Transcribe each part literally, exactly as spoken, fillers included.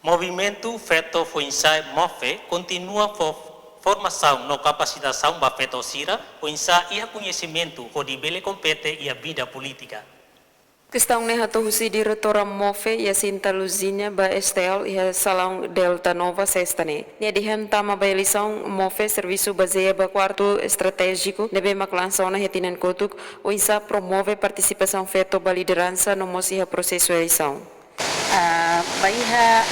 Movimentu Feto Foin-Sa'e, MOFE, kontinua fó formasaun no kapasitasaun ba feto sira, oinsá iha koñesimentu hodi bele kompete iha vida polítika. Kestaun ne'e hato'o husi diretora MOFE, Jacinta Luzinha, ba STL iha salaun Delta Nova, Sesta ne'e. Nia dehan tama ba eleisaun MOFE servisu bazeia ba kuadru estratéjiku ne'ebé mak lansa ona iha tinan kotuk, oinsá promove partisipasaun feto ba lideransa no mós iha prosesu eleisaun. Ah, ba iha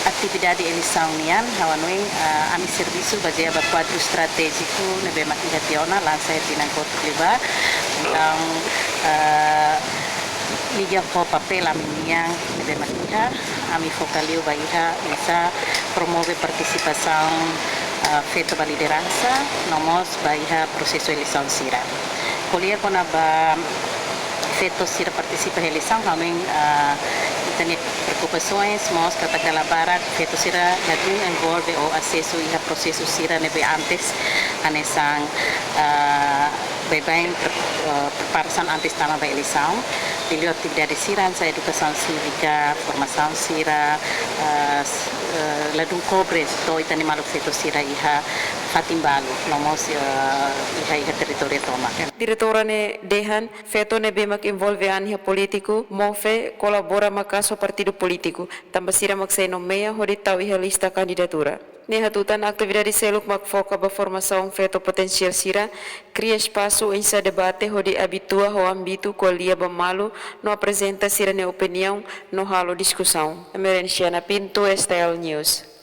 atividade eleisaun nian, ha'u hanoin, ah, ami servisu bazeia ba kuadru estratéjiku ne'ebé mak iha tiha ona, lansa iha tinan kotuk liubá. Entaun, ah, liga ho papél ami-nian ne'ebé mak iha, ami foka liu ba iha oinsá promove partisipasaun, ah, feto ba lideransa, no mós ba iha prosesu eleisaun sira. Ko'alia kona-ba feto sira partisipa eleisaun, ha'u hanoin, ah, ita-nia preokupasaun mós katak dala barak feto sira ladún envolve ou asesu iha prosesu sira ne'ebé antes, hanesan, ah, baibain pre-, ah, preparasaun antes tama ba eleisaun. Liuliu atividade sira hanesan edukasaun sívika, formasaun sira, ah, s-, ah, ladún kobre to'o ita-nia maluk feto sira iha fatin balu, no mós, ah, iha, iha territóriu tomak. Diretora ne'e dehan, feto ne'ebé mak envolve an iha polítiku, MOFE kolabora maka'as ho partidu polítiku, tanba sira mak sei nomeia hodi tau iha lista kandidatura. Nia hatutan atividade seluk mak foka ba formasaun feto potensiál sira, kria espasu oinsá debate hodi abitua ho ámbitu ko'alia ba malu no aprezenta sira-nia opiniaun no halo diskusaun. Emerenciana Pinto, STL News.